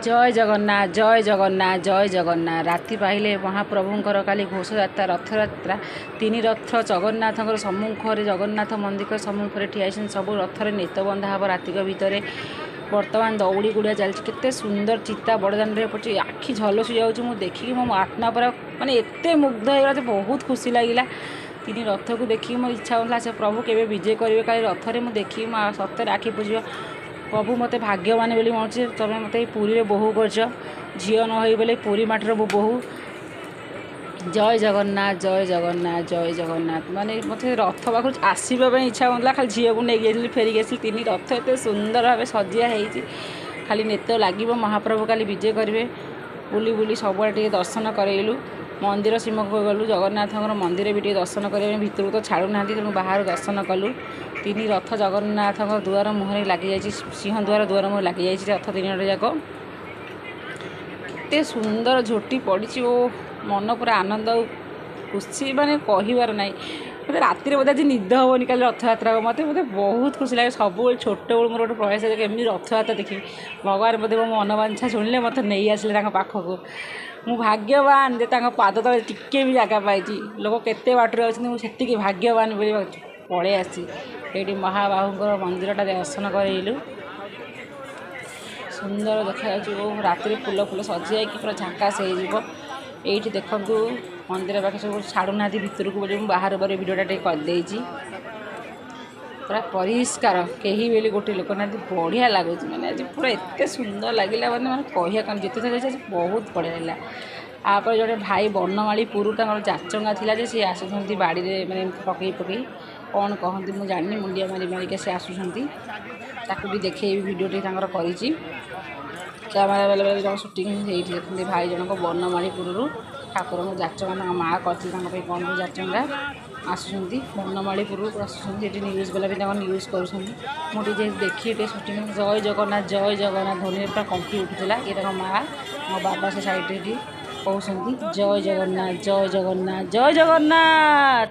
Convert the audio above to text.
ଜୟ ଜଗନ୍ନାଥ, ଜୟ ଜଗନ୍ନାଥ, ଜୟ ଜଗନ୍ନାଥ। ରାତି ପାହିଲେ ମହାପ୍ରଭୁଙ୍କର କାଲି ଘୋଷଯାତ୍ରା, ରଥଯାତ୍ରା। ତିନି ରଥ ଜଗନ୍ନାଥଙ୍କର ସମ୍ମୁଖରେ, ଜଗନ୍ନାଥ ମନ୍ଦିର ସମ୍ମୁଖରେ ଠିଆ ହେଇଛନ୍ତି। ସବୁ ରଥରେ ନେତ ବନ୍ଧା ହେବ ରାତିକ ଭିତରେ। ବର୍ତ୍ତମାନ ଦଉଡ଼ି ଗୁଡ଼ା ଚାଲିଛି। କେତେ ସୁନ୍ଦର ଚିତା ବଡ଼ଦାଣ୍ଡରେ ପଡ଼ିଛି, ଆଖି ଝଲସି ଯାଉଛି। ମୁଁ ଦେଖିକି ମୋ ଆତ୍ମା ପୁରା ମାନେ ଏତେ ମୁଗ୍ଧ ହେଇଗଲା ଯେ ବହୁତ ଖୁସି ଲାଗିଲା। ତିନି ରଥକୁ ଦେଖିକି ମୋ ଇଚ୍ଛା ହେଉଥିଲା ସେ ପ୍ରଭୁ କେବେ ବିଜେ କରିବେ କାଲି ରଥରେ। ମୁଁ ଦେଖିକି ମୋ ସତରେ ଆଖି ବୁଜିବ। ପ୍ରଭୁ, ମୋତେ ଭାଗ୍ୟବାନ ବୋଲି ମଣୁଛି। ତମେ ମୋତେ ଏଇ ପୁରୀରେ ବୋହୂ କରିଛ। ଝିଅ ନ ହେଇ ବୋଲି ପୁରୀ ମାଟିର ବୋହୂ। ଜୟ ଜଗନ୍ନାଥ, ଜୟ ଜଗନ୍ନାଥ, ଜୟ ଜଗନ୍ନାଥ। ମାନେ ମୋତେ ରଥ ପାଖକୁ ଆସିବା ପାଇଁ ଇଚ୍ଛା ହେଉନଥିଲା। ଖାଲି ଝିଅକୁ ନେଇକି ଯାଇଥିଲି, ଫେରିକି ଆସିଲି। ତିନି ରଥ ଏତେ ସୁନ୍ଦର ଭାବେ ସଜିଆ ହେଇଛି। ଖାଲି ନେତ ଲାଗିବ, ମହାପ୍ରଭୁ କାଲି ବିଜେ କରିବେ। ବୁଲି ବୁଲି ସବୁଆଡ଼େ ଟିକେ ଦର୍ଶନ କରେଇଲୁ। ମନ୍ଦିର ସୀମକୁ ଗଲୁ, ଜଗନ୍ନାଥଙ୍କର ମନ୍ଦିର ବି ଟିକେ ଦର୍ଶନ କରିବା ପାଇଁ। ଭିତରକୁ ତ ଛାଡ଼ୁନାହାନ୍ତି, ତେଣୁ ବାହାରୁ ଦର୍ଶନ କଲୁ। ତିନି ରଥ ଜଗନ୍ନାଥଙ୍କ ଦୁଆର ମୁହଁରେ ଲାଗିଯାଇଛି, ସିଂହ ଦ୍ୱାର ଦୁଆର ମୁହଁରେ ଲାଗିଯାଇଛି ରଥ ତିନିଟା ଯାକ। କେତେ ସୁନ୍ଦର ଝୋଟି ପଡ଼ିଛି ଓ ମନ ପୁରା ଆନନ୍ଦ ଆଉ ଖୁସି, ମାନେ କହିବାର ନାହିଁ। ମୋତେ ରାତିରେ ବୋଧେ ଆଜି ନିଦ ହେବନି କାଲି ରଥଯାତ୍ରା। ମୋତେ ବହୁତ ଖୁସି ଲାଗେ ସବୁବେଳେ। ଛୋଟବେଳୁ ମୋର ଗୋଟେ ପ୍ରୟାସ ଯେ କେମିତି ରଥଯାତ୍ରା ଦେଖିବି। ଭଗବାନ ବୋଧେ ମୋ ମନବାଞ୍ଛା ଶୁଣିଲେ, ମୋତେ ନେଇ ଆସିଲେ ତାଙ୍କ ପାଖକୁ। ମୁଁ ଭାଗ୍ୟବାନ ଯେ ତାଙ୍କ ପାଦ ତଳେ ଟିକେ ବି ଜାଗା ପାଇଛି। ଲୋକ କେତେ ବାଟରେ ଅଛନ୍ତି, ମୁଁ ସେତିକି ଭାଗ୍ୟବାନ ବୋଲି ପଳେଇ ଆସିଛି। ଏଇଠି ମହାବାହୁଙ୍କର ମନ୍ଦିରଟା ଦର୍ଶନ କରେଇଲୁ। ସୁନ୍ଦର ଦେଖାଯାଉଛି ଓ ରାତିରେ ଫୁଲ ଫୁଲ ସଜି ହେଇକି ପୁରା ଝାକାସ ହେଇଯିବ। ଏଇଠି ଦେଖନ୍ତୁ, ମନ୍ଦିର ପାଖେ ସବୁ ଛାଡ଼ୁନାହାନ୍ତି ଭିତରକୁ ବୋଲି ମୁଁ ବାହାରୁ ବାହାରୁ ଭିଡ଼ିଓଟା ଟିକେ କରିଦେଇଛି। ପୁରା ପରିଷ୍କାର, କେହି ବୋଲି ଗୋଟେ ଲୋକ ନାହାନ୍ତି। ବଢ଼ିଆ ଲାଗୁଛି। ମାନେ ଆଜି ପୁରା ଏତେ ସୁନ୍ଦର ଲାଗିଲା, ମାନେ ମାନେ କହିବା କ'ଣ, ଯେତେ ଥର ଯାଇଛି ଆଜି ବହୁତ ବଢ଼ିଆ ଲାଗିଲା। ତାପରେ ଜଣେ ଭାଇ ବନମାଳୀପୁର, ତାଙ୍କର ଜାଚଙ୍ଗା ଥିଲା ଯେ ସିଏ ଆସୁଛନ୍ତି ବାଡ଼ିରେ, ମାନେ ଏମିତି ପକେଇ ପକେଇ, କ'ଣ କହନ୍ତି ମୁଁ ଜାଣିନି, ମୁଣ୍ଡିଆ ମାରି ମାରିକା ସେ ଆସୁଛନ୍ତି। ତାକୁ ବି ଦେଖେଇବି, ଭିଡ଼ିଓଟି ତାଙ୍କର କରିଛି। କ୍ୟାମେରା ବାଲା ବି ତାଙ୍କ ସୁଟିଂ ହେଇଠି। ଦେଖନ୍ତି, ଭାଇ ଜଣକ ବନମାଳୀପୁରରୁ ଠାକୁରଙ୍କୁ ଯାଚଙ୍ଗା ତାଙ୍କ ମାଆ କରିଥିଲେ ତାଙ୍କ ପାଇଁ କ'ଣ ଯାଚଙ୍ଗା, ଆସୁଛନ୍ତି, ବନମାଳୀପୁରରୁ ଆସୁଛନ୍ତି। ଏଠି ନ୍ୟୁଜ୍ ବାଲା ବି ତାଙ୍କ ନ୍ୟୁଜ୍ କରୁଛନ୍ତି। ମୁଁ ଟିକେ ଦେଖି ଟିକେ ସୁଟିଂ। ଜୟ ଜଗନ୍ନାଥ, ଜୟ ଜଗନ୍ନାଥ ଧ୍ୱନିରେ ପୁରା କମ୍ପି ଉଠୁଥିଲା। ଇଏ ତାଙ୍କ ମାଆ, ମୋ ବାବା ସେ ସାଇଡ଼୍ରେ ଏଠି କହୁଛନ୍ତି, ଜୟ ଜଗନ୍ନାଥ, ଜୟ ଜଗନ୍ନାଥ, ଜୟ ଜଗନ୍ନାଥ।